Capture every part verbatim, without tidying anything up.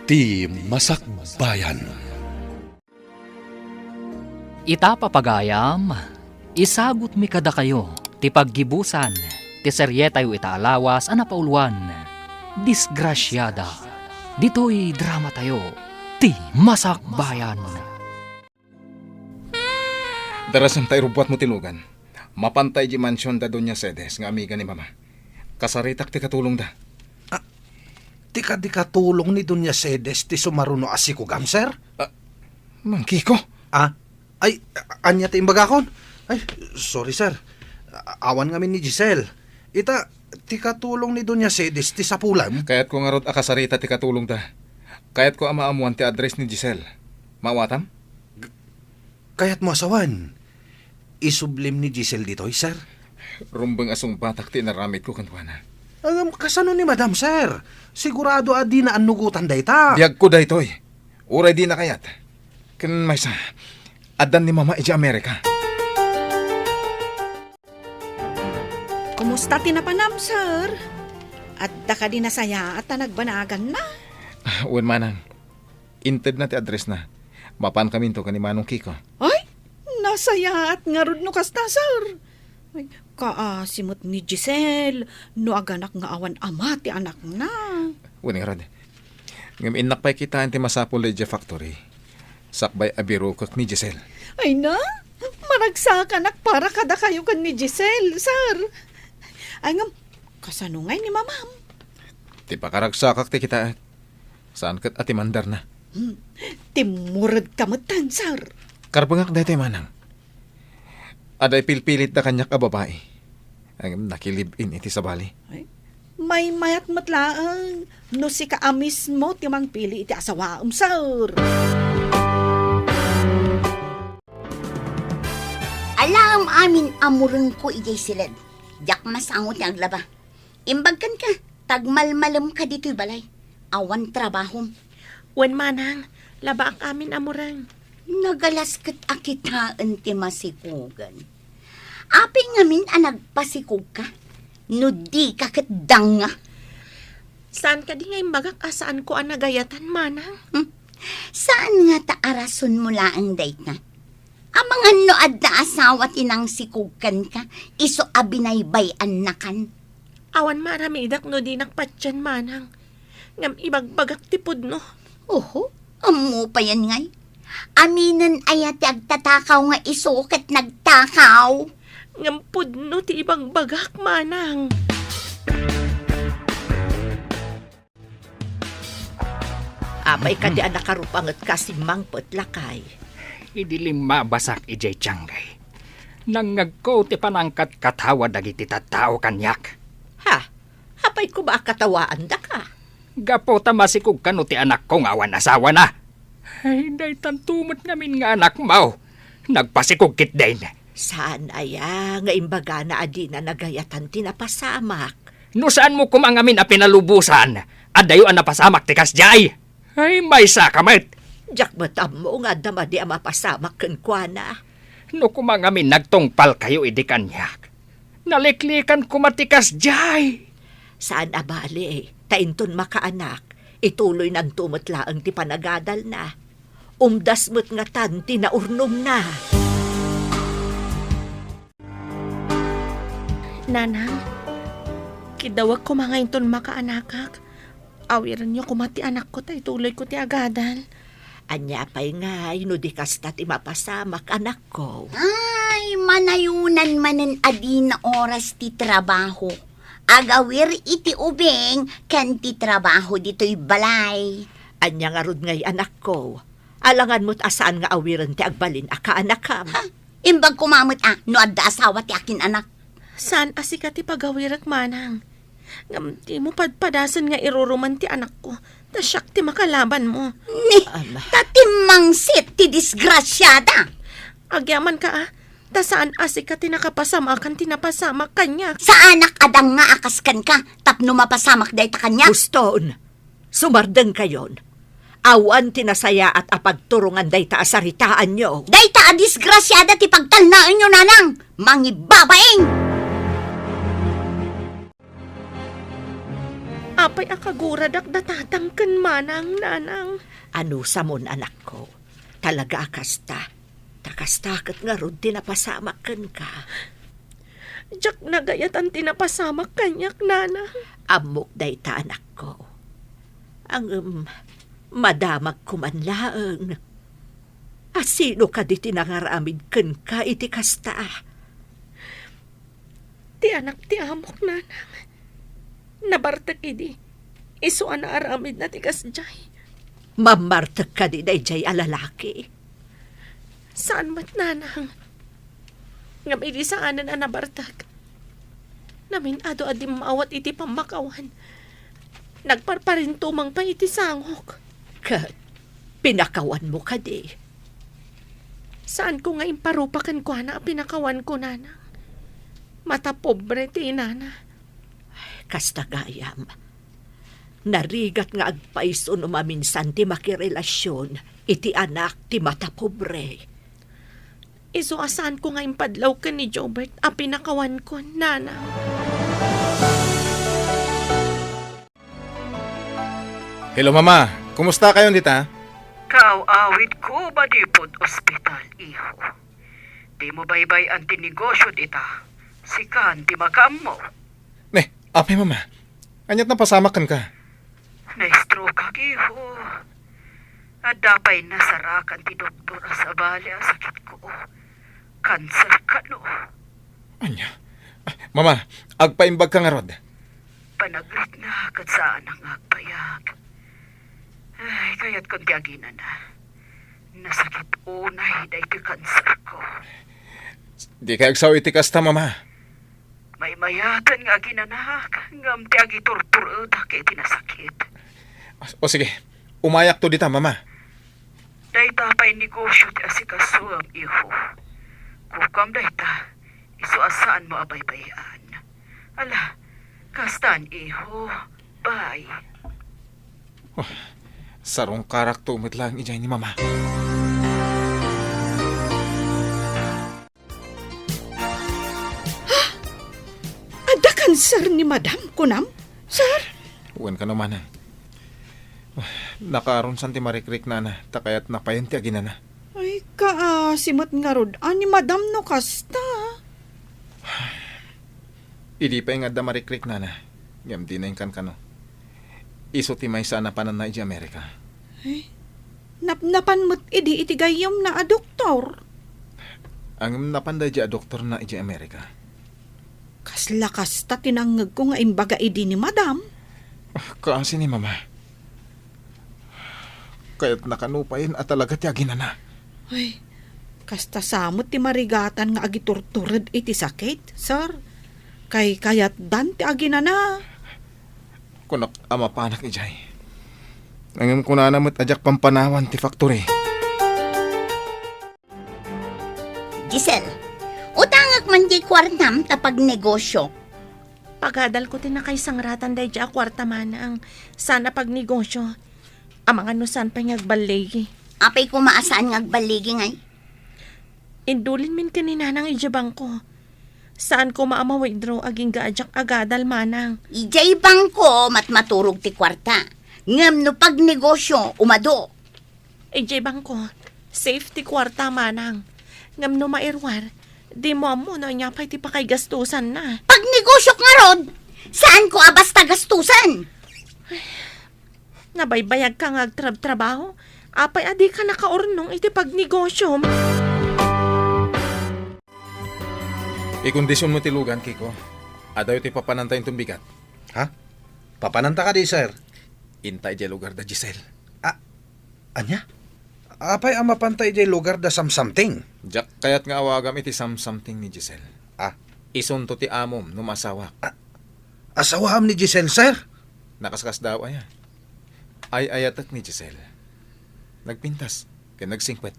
Ti Masakbayan. Ita, papagayam, isagutmi kadakayo ti paggibusan ti serietayo ita a lawas a napauluan, Disgrasiada. Ditoy dramatayo, Ti Masakbayan. Darasenta, irubbuatmo ti lugan. Mapanta idiay mansion da Doña Cedes nga amiga ni Mama. Kasaritak ti katulongda. Ah, ti kadi katulong ni Doña Cedes ti sumaruno a sikugam, sir? Ah, Mang Kiko? Ah, ay, a-, ania ti imbagakon? Ay, sorry, sir. A-, awan ngamin ni Giselle. Ita, ti katulong ni Doña Cedes ti sapulem? Kayatko ngarud a kasarita ti katulongda. Kayatko a maamuan ti address ni Giselle. Maawatam? Kayatmo a sawen, isublim ni Giselle ditoy, sir? Rumbeng a sungbatak ti inaramidko kenkuana. Ngem kasano ni Madam, sir? Sigurado a dina annugotan dayta. Biagko daytoy. Uray dina kayat. Ken maysa, addan ni Mama idiay Amerika. Kumusta ti napanam, sir? Adda kadi nasayaat a nagbanaganna? Ah, wen, manang. Intedna ti addressna. Mapankaminto ken ni Manong Kiko. Ay, nasayaat ngarud no kasta, sir. Ay, kaasi met ni Giselle no aganak nga awan ama ti anakna. Wen ngarud. Ngem innak pay kitaen ti masapul idiay factory. Sakbay a birukek ni Giselle. Ay na, maragsakanak para kadakayo ken ni Giselle, sir. Ay ngem, kasano ngay ni Mamam? Ti pakaragsakak ti kitaek. Saan ket a timandarna. Hmm, timmuredka metten, sir. Karbengak daytoy, manang. Adda ipilpilitda kaniak a babai. Ngem nakilive-in iti sabali. Ay, maymayat met laeng no sika a mismo ti mangpili iti asawaem, sir. Alaem amin a murengko idiay siled. Diak masango ti aglaba. Imbag kenka, ta agmalmalemka ditoy balay. Awan trabahom. Wen, manang, labaak amin a mureng. Nagalas ket a kitaen ti masikugen. Apay ngamin a nagpasikugka? No dika ket danga. Saan kadi nga imbagak a saanko a nagayatan, manang? Hmm? Saan ngata a rasonmo laeng dayta? Amangan no adda asawa ti nangsikog kenka, isu a binaybay-annakan. Awan maaramidak no dinak patien, manang. Ngem ibagbagak ti pudno. Oho, ammo payen ngay. Aminen aya ti agtatakaw nga isu ket nagtakaw? Ngem pudno ti ibagbagak, manang. Apay kadi a nakarupangetka a simmangpet, lakay? Idi limmabasak idiay tiangay, nangngegko ti panangkatkatawa dagiti tattao kaniak. Ha? Apay koma a katawaandaka? Gapu ta masikog kano ti anakko nga awan asawana. Ay, daytanto met ngamin nga anakmo. Nagpasikog ketdin. Saan aya nga imbagana a dina nagayatan ti napasamak? No saanmo koma ngamin a pinalubosan, adayo a napasamak ti kasdiay. Ay, maysaka met. Diak met ammo nga adda madi a mapasamak kenkuana. No koma ngamin nagtungpalkayo idi kaniak, naliklikan koma ti kasdiay. Saan a bale, ta inton makaanak, ituloynanto met laeng ti panagadalna. Umdas met ngatan ti naurnongna. Nanang, kidawek koma nga inton makaanakak, awirenyo koma ti anakko ta ituloyko ti agadal. Ania pay ngay no di kasta ti mapasamak, anakko? Ay, manayonan manen a dina oras ti trabaho. Agawir iti ubing ken ti trabaho ditoy balay. Ania ngarud ngay, anakko? Alangan met a saan nga awiren ti agbalin a kaanakam. Ha? Imbag koma met a no adda asawa ti akin-anak. Saan a sika ti pagawirek, manang. Ngem dimo padpadasen nga iruruman ti anakko, ta siak ti makalabanmo. Ni, Ama. Ta timmangsit ti disgrasiada. Agyamanka a, ta saan a sika ti nakapasamakan ti napasamak kaniak. Saanak a danga a kas kenka, tapno mapasamak dayta kaniak. Huston, sumardengkayon. Awan ti nasayaat a pagturongan dayta a saritaanyo. Dayta a disgrasiada ti pagtalnaenyo, nanang! Mangibabain! Apay a kaguradak da tatang ken manang, nanang? Anusamon, anakko. Talaga a kasta. Ta kasta ket ngarud ti napasamak kenka. Diak nagayatan ti napasamak kaniak, nanang. Ammok dayta, anakko. Ngem, madamagko man laeng. A sino kadi ti nangaramid kenka iti kasta? Ti anak ti amok, nanang. Nabartek idi. Isu a naaramidna ti kasdiay. Mammartek kadi daydiay a lalaki? Saan met, nanang. Ngem idi saanen a nabartek, namin-adu a dimmaawat iti pammakawan. Nagparparintumeng pay iti sangok. Ket pinakawanmo kadi? Saanko nga imparupa kenkuana a pinakawanko, nanang. Mata pobre ti inana. Kasta gayam. Narigat nga agpayso no maminsan ti makirelasion iti anak ti mata pobre. Isu a saanko nga impadlaw ken ni Jobert a pinakawankon, nanang. Hello, Mama. Kumusta kayon dita? Kaaw-awidko manipud ospital, iho. Dimo baybay-an ti negosio dita. Sikan ti makaammo. Ne, apay, Mama? Ania ti napasamak kenka? Na-stroke-ak, iho. Adda pay nasarakan ti doktor a sabali a sakitko. Kanser kano. Ania? Ah, Mama, agpaimbagka ngarud. Panagritna ket saanak nga agbayag. Ay, kayatkon ti aginana. Nasakit unay daytoy kanserko. Dikay agsao iti kasta, Mama. Maymayatan nga aginanak, ngem ti agiturturedak iti nasakit. O sige, umayakto dita, Mama. Dayta pay negosio ti asikasuem, iho. Kukam dayta, isu a saanmo a baybay-an. Ala, kastan, iho. Bye. Oh, sarungkarakto met laeng idiay ni Mama. Adda kanser ni Madam, kunam, sir? Wen kano, Manang. Nakaarunsan ti marikriknana, ta kayatna payen ti aginana. Ay, kaasi met ngarud a ni Madam no kasta. Idi pay nga adda marikriknana, ngem dina inkankano. Isu ti maysa a napananna idiay Amerika. Ay, napnapan met idi iti gayyemna a doktor? Ngem napan daydiay a doktorna idiay Amerika. Kasla kasta ti nangngegko nga imbaga idi ni Madam. Ah, kaasi ni Mama. Kayatna kano payen a talaga ti aginana. Ay, kasta sa met ti marigatan nga agiturtured iti sakit, sir. Kay kayatdan ti aginana. Kunak a mapanak idiay. Ngem kunana met a diak pampanawan ti factory. Giselle, utangek man diay kuartam ta pagnegosio. Pagadalko ti nakaisangratan daydiay a kuarta, manang, saan a pagnegosio. Amangan no saan pay nga agballigi. Apay koma a saan nga agballigi, ngay? Indulinmin ken ni nanang idiay bangko. Saan koma a ma-withdraw agingga a diak agadal, manang. Idiay bangko, matmaturog ti kuarta. Ngem no pagnegosio, umadu. Idiay bangko, safe ti kuarta, manang. Ngem no mairuar, dimo ammo no ania pay ti pakaigastusanna. Pagnegosiok ngarud, saanko a basta gastusan. Nabaybayagka nga agtrabtrabaho, apay a dika nakaurnong iti pagnegosiom? Ikondisionmo ti lugan, Kiko. Adayo ti papananta inton bigat. Ha? Papananta kadi, sir? Inta idiay lugar da Giselle. Ah, ania? Apay a mapanta idiay lugar da Samsamting? Diak kayat nga awagam iti Samsamting ni Giselle. Ah. Isunto ti amom no maasawak. Ah, asawaam ni Giselle, sir? Nakaskasdaaw aya. Ay-ayatek ni Giselle. Nagpintas ken nagsingpet.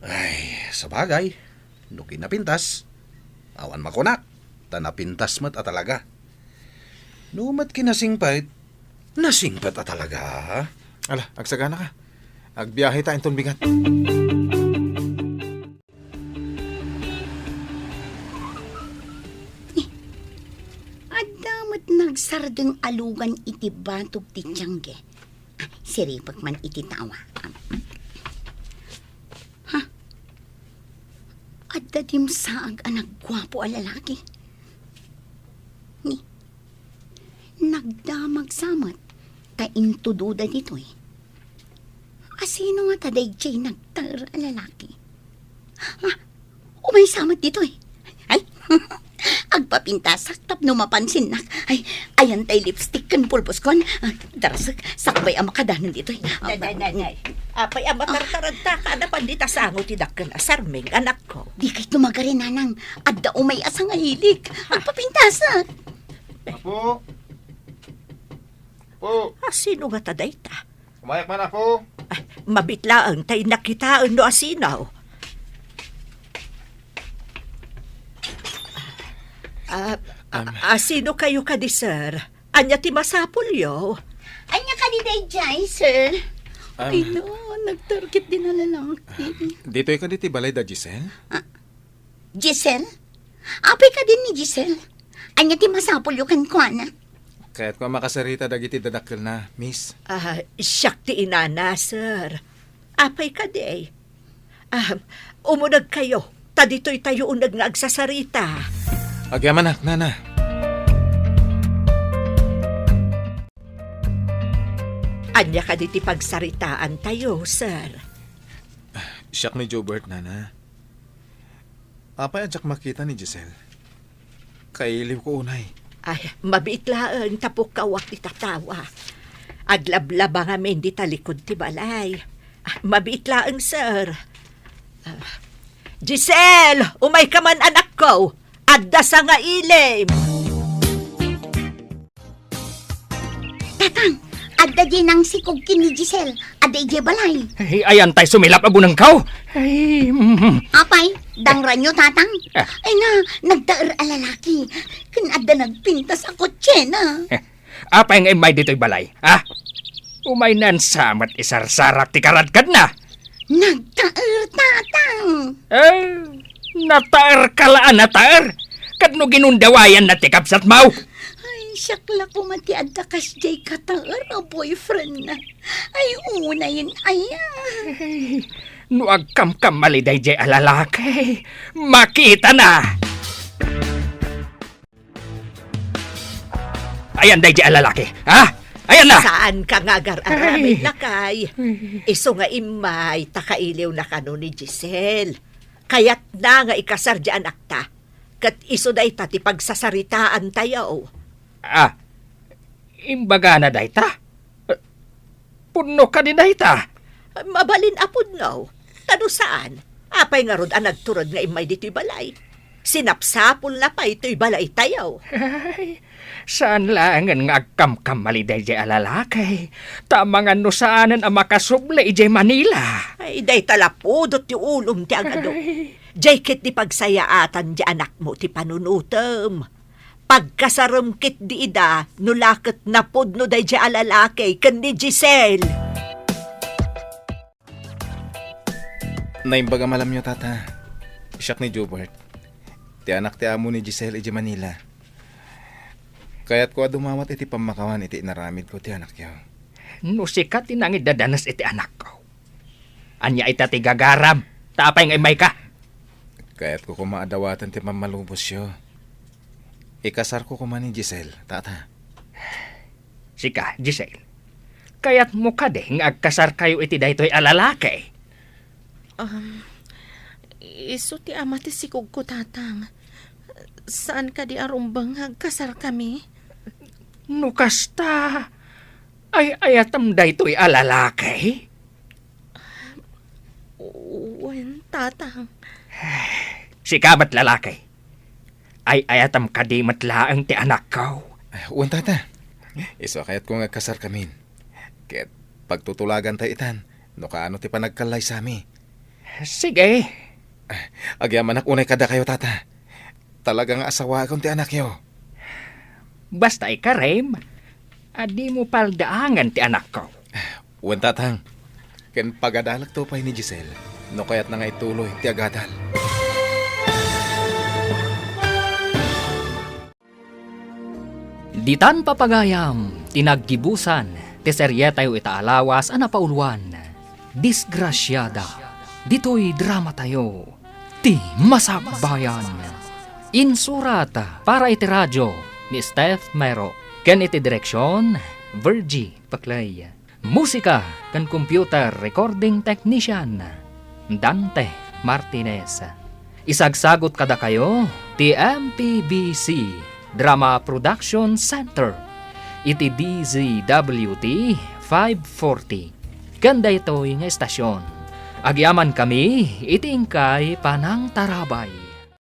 Ay, sabagay, no kinapintas, awan makunak, ta napintas met a talaga. No met kinasingpet, nasingpet a talaga. Ala, agsaganaka. Agbiahe ta inton bigat. Adda met nagsar Deng alugan iti batog ti tiangge. Ah, siripek man iti tawa. Ha? Adda dimsaag a nagguapo a lalaki. Ni, nagdamag sa met ta intudoda ditoy. Asino ngata daydiay nagtaer a lalaki? Ah, umaysa met ditoy. Ay, agpapintasak tapno mapansinnak. Ay, ayan tay lipstick ken pulboskon. Ah, darasek, sakbay a makadanon ditoy. Ah, Nay, nay, nay, nay. Apay a matartaradta ka, napan dita sango ti dakkel a sarming, anakko. Dikay tumagari, nanang. Adda umay a sangailik. Agpapintasak. Apo! Apo! Ah, sino ngata dayta? Umayak man, Apo. Ay, mabiit laeng tay nakitaen no asino. Ah, a-, Um, asino kayo kadi, sir? Ania ti masapulyo? Ania kadi daydiay, sir? Um, Ay, no, nagtarget din na lalaki. Ditoy kadi ti balay da Giselle? Ah, Giselle? Apay kadin ni Giselle? Ania ti masapulyo kenkuana? Kayatko a makasarita dagiti dadakkelna, miss. Ah, siak ti inana, sir. Apay kadi? Ah, umunegkayo, ta ditoytayo uneg nga agsasarita. Agyamanak, nana. Ania kadi ti pagsaritaantayo, sir? Siak ni Jobert, nana. Apay a diak makita ni Giselle? Kailiwko unay. Ay, mabiit laeng ta pukkawak ti tatawa. Aglablaba ngamin dita likud ti balay. Ah, mabiit laeng, sir. Ah, Giselle, umayka man, anakko. Adda sangailim. Tatang, adda diay nangsikog ken ni Giselle. Adda idiay balay. Ay, ayan tay sumilap a bunengko. Ay, mm. Apay, dangranyo, Tatang? Ah. Ay na, nagtaer a lalaki. Ken adda nagpintas a kotsena. Apay nga immay ditoy balay, ha? Umaynan sa met isarsarak ti karadkadna. Nagtaer, Tatang. Eh, nataer ka la a nataer. Ket no ginundawayanna ti kabsatmo. Ay, siak la koma ti adda kasdiay kataer a boyfriendna. Ay, unayen aya. Ay, no agkamkamali daydiay a lalaki, makitana. Ayan daydiay a lalaki, ha? Ayan na! Saanka nga agar-aramid, lakay. Isu nga immay ta kailiwna kano ni Giselle. Kayatna nga ikasar diay anakta. Ket isu dayta ti pagsasaritaantayo. Ah, imbagana dayta? Pudno kadi dayta? Mabalin a pudno. Ta no saan, apay ngarud a nagturod nga immay ditoy balay? Sinapsapulna pay toy balaytayo. Ay, saan laengen nga agkamkamali daydiay a lalaki, ta amangan no saanen a makasubli idiay Manila. Ay, dayta la pudot ti ulom ti agado. Ay. Diay ketdi pagsayaatan ti anakmo ti panunotem. Pagkasarem ketdi ida, no la ket napudno daydiay a lalaki ken ni Giselle. Naimbag a malamyo, Tata. Siak ni Jobert. Ti anak ti amo ni Giselle idiay Manila. Kayatko a dumawat iti pammakawan iti inaramidko ti anakyo. No sika ti nangiddadanes iti anakko, ania ita ti gagaram? Ta apay nga immayka? Kayatko koma a dawaten ti pammalubosyo. Ikasarko koma ni Giselle, Tata. Sika, Giselle, kayatmo kadi nga agkasarkayo iti daytoy a lalaki? Um, isu ti ama ti sikogko, Tatang. Saan kadi a rumbeng nga agkasarkami? No kasta, ay-ayatem daytoy a lalaki? Wen, Tatang. Sika met, lalaki. Ay-ayatem kadi met laeng ti anakko? Wen, Tata. Isu a kayatko nga agkasarkamin. Ket pagtutulagantayo itan no kaano ti panagkallaysami. Sige. Agyamanak unay kadakayo, Tata. Talaga nga asawaakon ti anakyo. Basta ikarem a dimo paldaangen ti anakko. Wen, Tatang. Ken pagadalekto pay ni Giselle no kayatna nga ituloy ti agadal. Ditan papagayam ti naggibusan ti serietayo ita a lawas a napauluan, Disgrasiada. Ditoy dramatayo, Ti Masakbayan. Insurat para iti radio ni Steph Mero ken iti direksion, Virgie Paclay. Musika ken computer recording technician, Dante Martinez. Isagsagut kadakayo ti M P B C Drama Production Center iti D Z W T five forty. Ken daytoy nga estasion, agyamankami iti inkay panangtarabay.